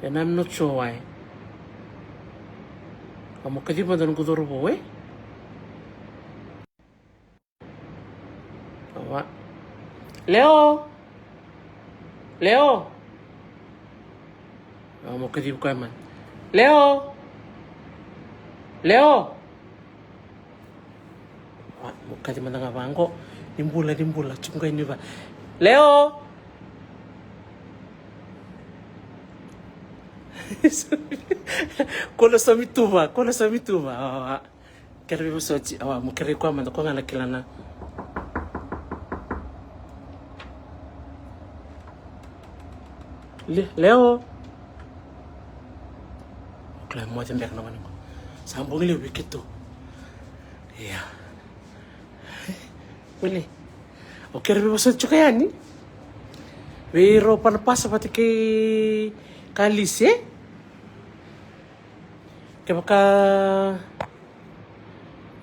And I'm not sure why. Au mo kaciva mada noqu cauravou, e? Awa. Leo! Leo! Au mo kaciva koya mada. Leo! Leo! Wa, mo kaci mada ga vaqo. Ni bula, ni bula, tiko qai ni va. Leo! Kolo sa mituva, kolo sa mituva. Awa, awa. Kere vivosoti, awa, mo kere koya mada ko ga na kila na. Le, leo. Kila mo te beka na wani ko. Sa bogi leo wiki tu. Ia. Wele. O kere vivosoti tiko yani. Vei rau Panapasa vata kei Kalisi. Kevaka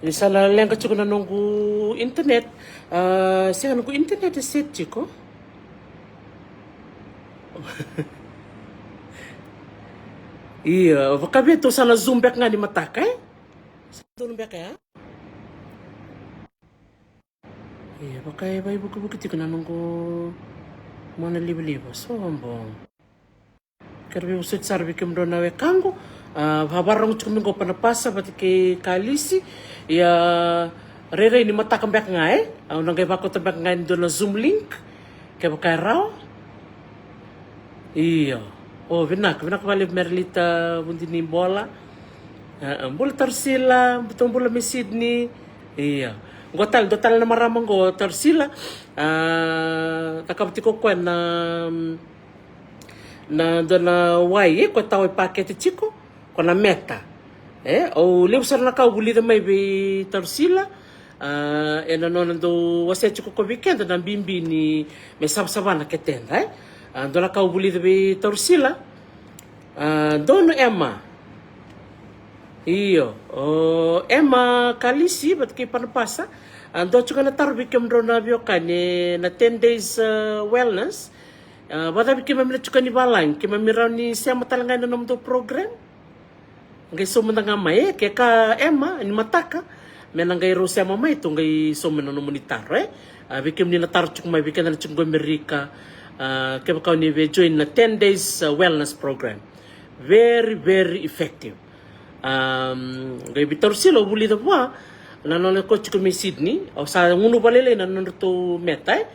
ni sa na leqa tiko na noqu internet, a, sega noqu internet e set tiko. Ia, vaka vei tou sa na Zoom beka ga ni mataka, e? Sa donu beka ya. Ia, vaka e vaivukivuki tiko na noqu mona livaliva, sobo. Kere vivosoti sara vei kemudrau na wekaqu. A, vakarorogo tiko mai qo Panapasa vata kei Kalisi. Ia, rairai ni mataka beka ga, e? Au na qai vakauta beka ga e dua na Zoom link. Kevaka e rawa. Io. O, vinaka, vinaka vakalevu Merelita Vudinibola. A, a, bula Tarusila, buta bula mai Sydney. Io. Qo tale, dua tale na marama qo Tarusila. A, cakava tiko koya na, na dua na wai, e, koya tawa i pakete tiko. Ko na meta. E, au levu sara na ka au vulica mai vei Tarusila. A, ena nona dau wasea tiko ko vei keda na bibi ni me savasava na keteda, e. A, dua na ka au vulica vei Tarusila. A, donu Emma. Io, o Emma Kalisi vata kei Panapasa. A, dua tiko na taro vei kemudrau na veiwekani ena ten days, a, wellness. A, vakacavi keimami na tiko ni valagi, keimami rawa ni sema tale ga ena nomudou program. Qai sauma mada ga mai, e, kevaka Emma ni mataka, me na qai rau sema mai, tou qai sauma na nomuni taro, e. A, vei kemuni na taro tiko mai, vei keda na tiko qo Amerika, a, kevaka o ni via join na ten days, a, wellness program. Very, very effective. Am, qai vei Tarusila au vulica vua na nona ko tiko mai Sydney, au sa gunuva lailai na nodratou meta, e.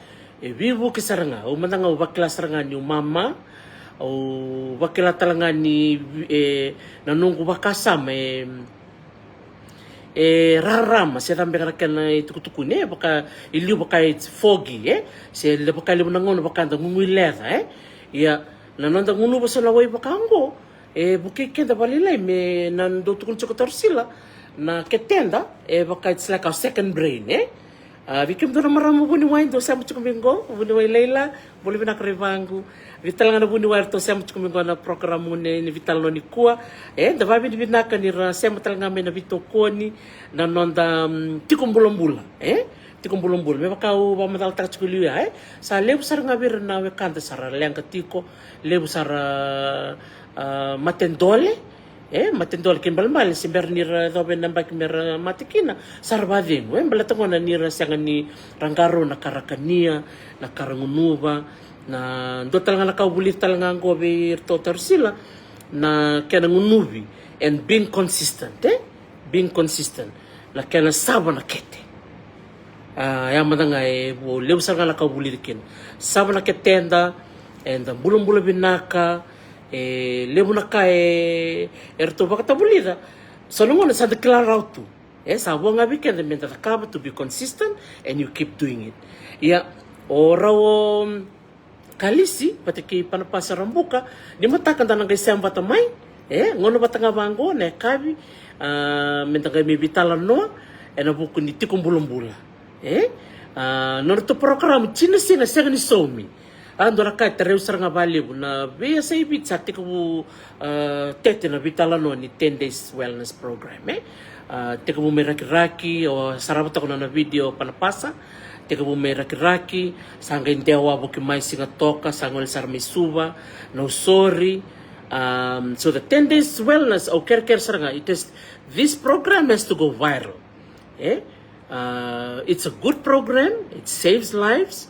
E veivuke sara ga, au mada ga au vakila sara ga niu mama, au vakila tale ga ni, e, na noqu vakasama, e, e rarama, se cava beka na kena itukutukuni, e, vaka, e liu vaka it's foggy, e, se le vaka levu na gauna vaka da gugui leca, e. Ia, na noda gunuva so na wai vaka oqo, e vukei keda vakalailai me na dau tukuna tiko Tarusila, na keteda, e vaka it's like our second brain, e. A, vei kemudou na marama vuniwai dou sema tiko mai qo, vuniwai Laila, bula vinaka Rai Vaqu. Vei tale ga na vuniwai ratou sema tiko mai qo na program ni, ni veitalanoa nikua. E, da vakavinavinaka ni ra sema tale ga mai na veitokoni, na noda, mm, tiko bulabula, e? Tiko bulabula. Me vaka au vakamacalataka tiko liu ya, e? Sa levu sara ga vei ira na wekada sa ra leqa tiko, levu sara, a, mate dole, e, mate dole kei balebale, se bera ni ra yacova na yabaki me ra mate kina, sa ra vakacegu, e, baleta gona ni ra sega ni ra qarauna na ka ra kania, na ka ra gunuva, na dua tale ga na ka au vulica tale ga qo vei iratou Tarusila, na kena gunuvi, and being consistent, e? Being consistent. Na kena sava na kete. A, ya mada ga e vo, levu sara ga na ka au vulica kina. Sava na keteda, eda bulabula vinaka, e levu na ka e, eratou vakatavulica. So na gauna sa da kila rawa tu. E sa vo ga vei keda me da cakava, to be consistent and you keep doing it. Ia, o rau o Kalisi vata kei Panapasa Rabuka, ni mataka da na qai sema vata mai, e, gauna vata ga vaqo na yakavi, a, me da qai mai veitalanoa ena vuku ni tiko bulabula. E, a, nodratou porokaramu tini na siga sega ni saumi. A, dua na ka e tarai au sara ga vakalevu na veiyasai Viti sa tekivu, a, tete na veitalanoa ni ten days wellness program, e. A, tekivu mai Rakiraki, au sarava toka na nona video Panapasa, tekivu mai Rakiraki, sa qai dewa wavoki mai Sigatoka, sa gole sara mai Suva, Nausori. Um, so the ten days wellness, au kerekere sara ga, it is, this program has to go viral. E? A, it's a good program, it saves lives.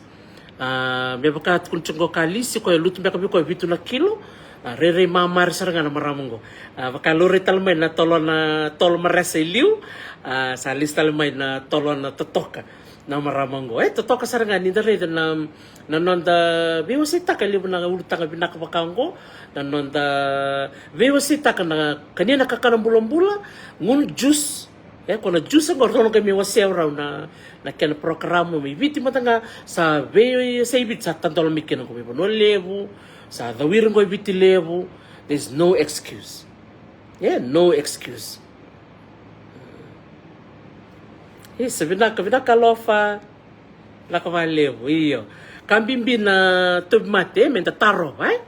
A, me vaka tukuna tiko qo Kalisi, koya lutu beka vei koya vitu na kilo. A, rairai mamari sara ga na marama qo. A, vaka laurai tale mai na tolo na, tolo maresa i liu. A, sa lesu tale mai na tolo na totoka. Na marama oqo e totoka sara ga ni da raica na, na noda veiwaseitaka e levu na ulutaga vinaka vaka oqo. Na noda veiwaseitaka na kania na kakana bulabula, gunu juice. E ko na juice oqo ratou na qai mai wasea rau na, na kena program mai Viti mada ga. Sa vei, sa i Viti sa tadola mai kina oqo mai Vanua Levu. Sa cawiri oqo i Viti Levu. There's no excuse. E no excuse. Isa, vinaka, vinaka Alofa. Vinaka vakalevu, io. Ka bibi na tauvimate, e, me da tarova, e?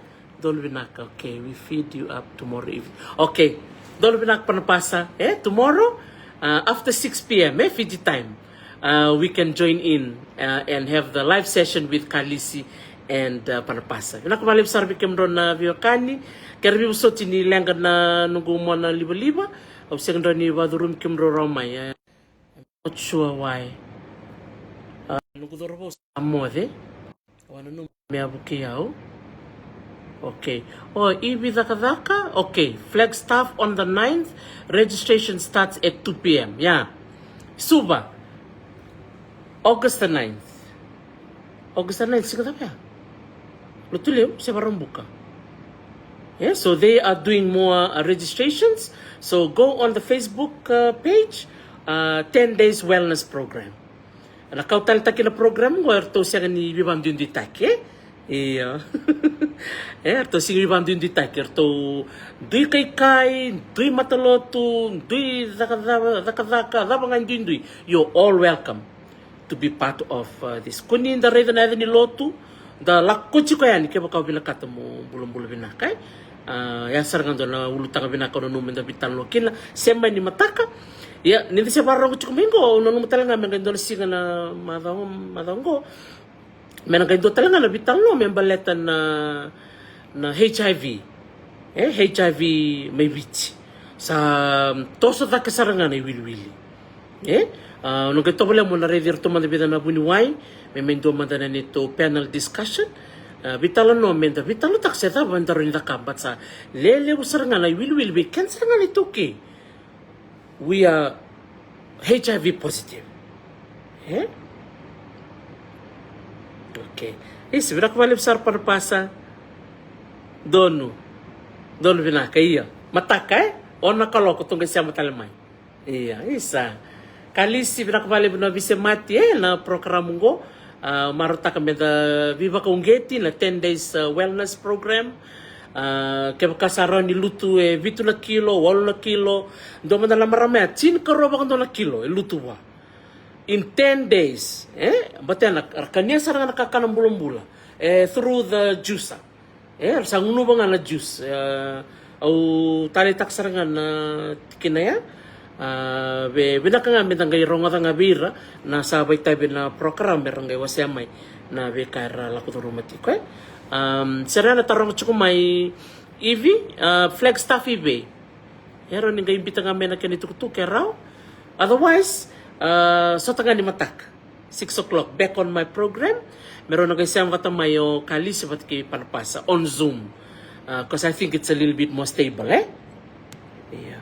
Donu vinaka, okay, we feed you up tomorrow evening. Okay, donu vinaka Panapasa, e? Tomorrow, uh, after six p.m., e? Fiji time, uh, we can join in, uh, and have the live session with Kalisi and, uh, Panapasa. Vinaka vakalevu sara vei kemudrau na veiwekani. Kere veivosoti ni leqa na noqu mona livaliva. Au sega ni rawa ni vakacurumi kemudrau rawa mai, e? Not sure why. Uh, noqu cauravou sa moce. Au nanuma me a vukei au. Okay. O, Ivi Cakacaka. Okay. Flagstaff on the ninth. Registration starts at two p.m. Yeah. Suva. August the ninth. August the ninth, siga cava ya? Lotulevu se Vakaraubuka. Yeah, so they are doing more, uh, registrations. So go on the Facebook, uh, page, uh, ten days wellness program. Na kau taleitaki na program oqo eratou sega ni veivakaduiduitaki, e? Io. E, eratou sega ni veivakaduiduitaki, eratou dui kaikai, dui matalotu, dui cakacaka, cakacaka, cava ga e duidui. You're all welcome to be part of, uh, this. Ko ni da raica na yaca ni lotu, da lako tiko yani kevaka o vinakata mo bulabula vinaka, e? A, ya sara ga dua na ulutaga vinaka au nanuma me da veitalanoa kina, se mai ni mataka. Ia, ni da se vakarorogo tiko mai oqo, au nanuma tale ga me qai dua na siga na macawa, macawa oqo. Me na qai dua tale ga na veitalanoa me baleta na, na H I V. E, H I V mai Viti. Sa toso cake sara ga na iwiliwili. E, a, au na qai tovolea mo na raici iratou mada vica na vuniwai, me mai dua mada na neitou panel discussion. A, veitalanoa me da veitalanoataka se cava me da rawa ni cakava, but sa lelevu sara ga na iwiliwili vei keda sara ga na iTaukei. We are H I V positive. E? Okay. Isa, vinaka vakalevu sara Panapasa. Donu. Donu vinaka, ia. Mataka, e? Ono na kaloko tou qai sema tale mai. Ia, isa. Kalisi, vinaka vakalevu na veisemati, e, na program oqo. A, marautaka me da veivakauqeti na ten days, uh, wellness program. A, kevaka sa rawa ni lutu e vitu na kilo, walu na kilo, dua mada na marama ya, tinikarua vakadua na kilo e lutu vua. In ten days, e? Baleta na, ra kania sara ga na kakana bulabula, e, through the juicer. E, ra sa gunuva ga na juice. E, au taleitaka sara ga na tikina ya. A, vei, vinaka ga me da qai rogoca ga vei ira na sa vakaitavi na program me ra qai wasea mai na veika era lako curuma tiko, e. Am, se ra na taroga tiko mai Ivi, a, Flagstaff i vei? E rawa ni qai biuta ga mai na kena itukutuku e rawa. Otherwise, a, sota ga ni mataka. Six o'clock, back on my program. Me rau na qai sema vata mai o Kalisi vata kei Panapasa on Zoom. Uh, 'cause I think it's a little bit more stable, e? Ia.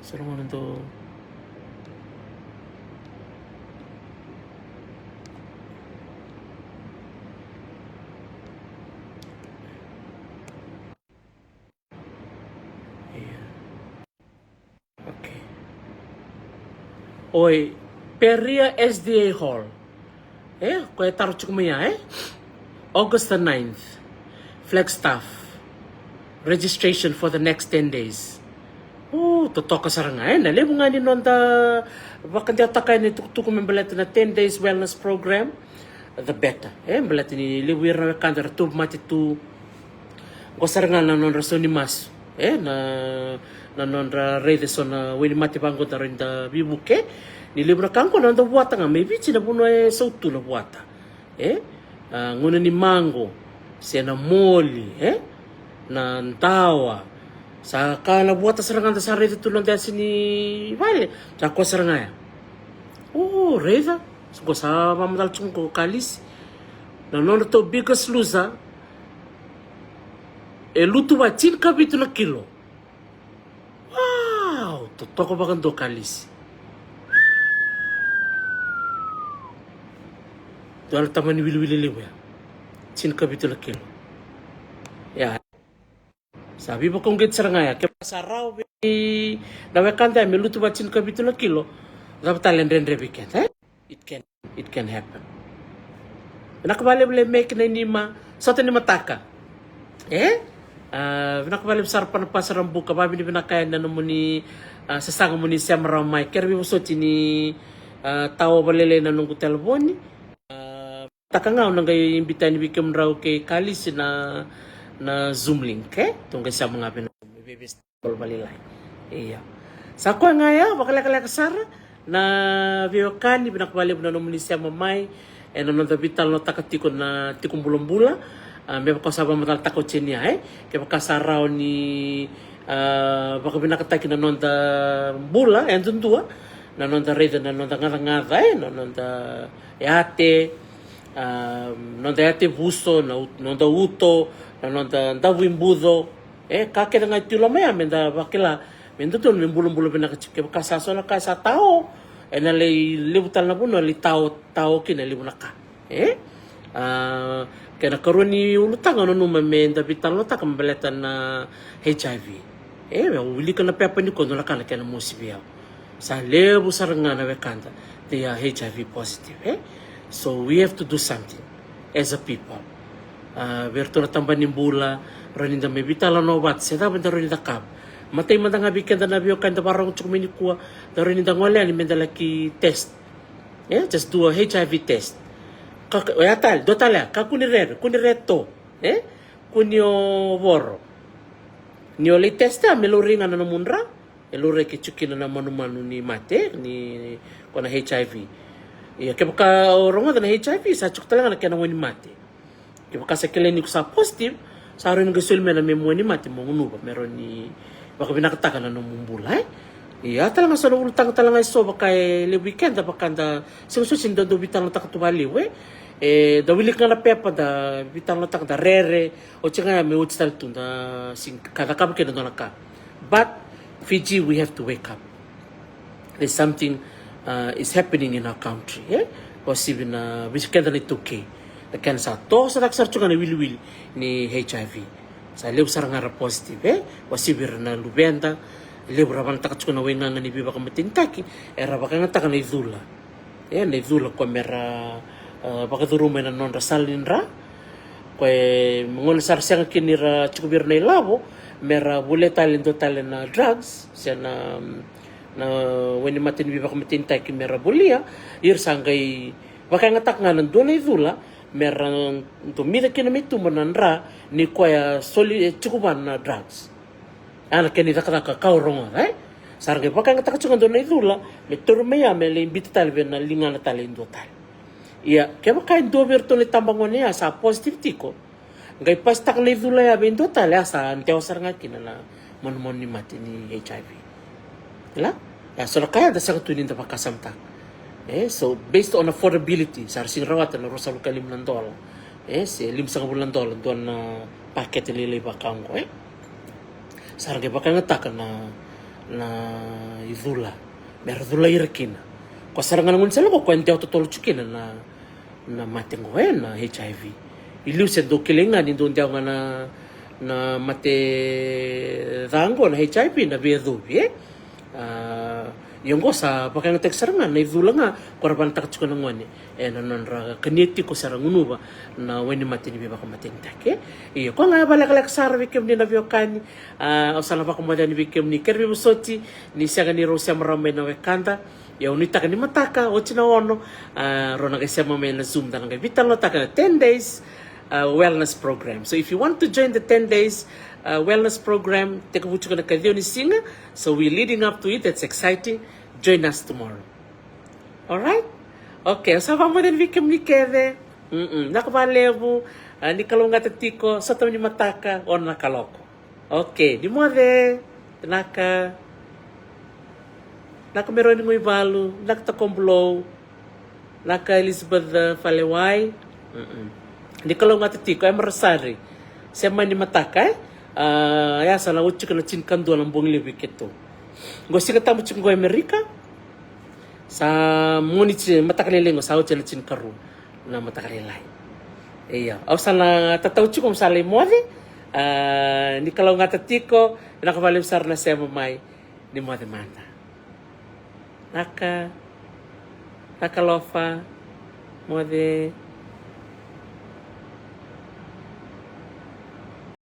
Sa rau na dou. Ia. Okay. Oi, Peria S D A Hall. E, koya e taro tiko mai ya, e? August the ninth. Flagstaff. Registration for the next ten days. O, totoka sara ga, e? Na levu ga ni noda vakadewataka na itukutuku me baleta na ten days wellness program, the better. E, baleta ni levu ira na wekada era tauvimate tu. Qo sara ga na nodra sau ni masu, e, na, na nodra raica eso na wainimate vaqo da rawa ni da veivuke. Ni levu na ka qo na noda vuata ga mai Viti, na vanua e sautu na vuata. E, a, gauna ni maqo, se na moli, e, na dawa. Sa ka na vuata sara ga da sa raica tu na noda yasa ni vale. Sa koya sara ga ya. O, raica. Qo sa vakamacala tiko qo Kalisi. Na nodratou Biggest Loser. E lutu vua tinikavitu na kilo. Wow, totoka vakadua Kalisi. Dua na tamani wiliwili levu ya. Tinikavitu na kilo. Ya. Sa veivakauqeti sara ga ya. Kevaka sa rawa vei na wekada ya me lutu vakatinikavitu na kilo, cava tale e dredre vei keda, e? It can, it can happen. Vinaka vakalevu Lemeki na inima, sota ni mataka. E? A, vinaka vakalevu sara Panapasa Rabuka, vakavinavinaka yani na nomuni, a, sasaga mo ni sema rawa mai. Kere veivosoti ni, a, tao vakalailai na noqu telefoni. A, taka ga au na qai biuta yani vei kemudrau kei Kalisi na, na Zoom link, e? Tou qai sema ga vei na Zoom, e veivosoti vakalailai. Ia. Sa koya ga ya, vakalekaleka sara na veiwekani, vinaka vakalevu na nomuni sema mai ena noda veitalanoataka tiko na tiko bulabula. A, me vaka au sa vakamacalataka oti yani ya, e? Kevaka sa rawa ni, a, vakavinakataki na noda bula yadudua, na noda raica na noda gacagaca, e, na noda yate, a, noda yate vuso, na ut-, noda uto, na noda davui buco, e, ka kece ga e tu i loma ya meda vakila me dodonu me bulabula vinaka tiko. Kevaka sa so na ka sa tao, ena lai levu tale na vanua e lai tao, tao kina e levu na ka. E? A, kena ikarua ni ulutaga au nanuma meda veitalanoataka me baleta na H I V. E, au wilika na pepa nikua, dua na ka na kena mosi vei au. Sa levu sara ga na wekada they are H I V positive, e? So we have to do something as a people. A, vei iratou na tabana ni bula, rawa ni da mai veitalanoa vata se cava eda rawa ni cakava. Matai mada ga vei keda na veiwekani da vakarorogo tiko mai nikua, da rawa ni da gole yani meda laki test. E, just do a H I V test. Ka, ka, oya tale, dua tale ya, kakua ni rere, kua ni rere to, e? Kua ni o voro. Ni o lai test ya me laurai ga na nomu dra, e laurai ke tu kina na manumanu ni mate, ni ko na H I V. Ia, kevaka o rogoca na H I V, sa tiko tale ga na kena wainimate. Kevaka sa kilai ni ko sa positive, sa rawa ni qai soli mai na memu wainimate mo gunuva, me rawa ni vakavinakataka na nomu bula, e? Ia, tale ga so na ulutaga tale ga e so vaka e levu vei keda, vaka da sega soti ni da dau veitalanoataka tu vakalevu, e? E, da wilika ga na pepa, da veitalanoataka, da rere, oti ga ya me oti tale tu, da sega ni cakava kina e dua na ka. But Fiji, we have to wake up. There's something, uh, is happening in our country, e? Vakauasivi na, vei keda na iTaukei. Na kena sa toso cake sara tu ga na wiliwili ni H I V. Sa levu sara ga era positive, e? Vakauasivi ira na luveda, levu era vakanataka tu ga na waigaga ni veivakamatenitaki, era vakayagataka na icula. E, na icula koya mera, e, vakacuruma ena nodra sala ni dra. Koya e gona sara sega kina ni ra tiko vei ira na ilavo mera volia tale e dua tale na drugs se na, na wainimate ni veivakamatenitaki mera volia, ira sa qai vakayagataka ga na dua na icula mera domica kina mai tuba na dra ni koya e soli, e tiko vua na drugs. A, na kena icakacaka ka au rogoca, e? Sa ra qai vakayagataka tiko ga e dua na icula me tauri mai ya me lai biuta tale vei na ligana tale e dua tale. Ia, kevaka e dua vei iratou na itabagone ya sa positive tiko, qai pasitaka na icula ya vei dua tale, a sa dewa sara ga kina na manumanu ni mate ni H I V. Kila? Ia, so na ka ya da sega tu ni da vakasamataka. E, so based on affordability, sa ra sega ni rawata na ruasagavulu ka lima na dola, e, se limasagavulu na dola dua na pakete lailai vaka oqo, e? Sa ra qai vakayagataka na, na icula mera culai ira kina. Koya sara ga na gaunisala qo koya e dewa totolo tu kina na, na mate qo, e, na H I V. I liu se dau kilai ga ni dau dewa ga na, na mate ca qo na H I V na veiyacovi, e? A, ia qo sa vakayagataki sara ga na icula ga ko ra vakanataka tiko na gone ena nodra kania tiko se ra gunuva na wainimate ni veivakamatenitaki, e? Ia, koya ga e vakalekaleka sara vei kemuni na veiwekani. A, au sa na vakamoce yani vei kemuni, kere veivosoti ni sega ni rau sema rawa mai na wekada. Ia, au nuitaka ni mataka oti na ono, a, rau na qai sema mai na Zoom, da na qai veitalanoataka na ten days, a, wellness program. So if you want to join the ten days, a, wellness program, tekivu tiko na ikaciwa ni siga. So we're leading up to it. That's exciting. Join us tomorrow. Alright? Okay, au sa vakamoce yani vei kemuni kece. Mm-mm. Vinaka vakalevu. A, ni kalougata tiko, sota ni mataka, ono na kaloko. Okay, ni moce. Vinaka. Vinaka Meroni Guivalu, vinaka Takobulou, vinaka Elizabeth, e, Falewai. Mm-mm. Ni kalougata tiko, e, Marasari. Sema ni mataka, e? A, ya sa na oti tiko na tinikadua na bogi levu i keitou. Qo Siga Tabu tiko qo e Amerika. Sa Moniti, mataka lailai qo sa oti na tinikarua. na mataka lailai. Io, au sa na tatau tiko mo sa lai moce. A, ni kalougata tiko, vinaka vakalevu sara na sema mai. Ni moce mada. Naka, naka Lofa, moce.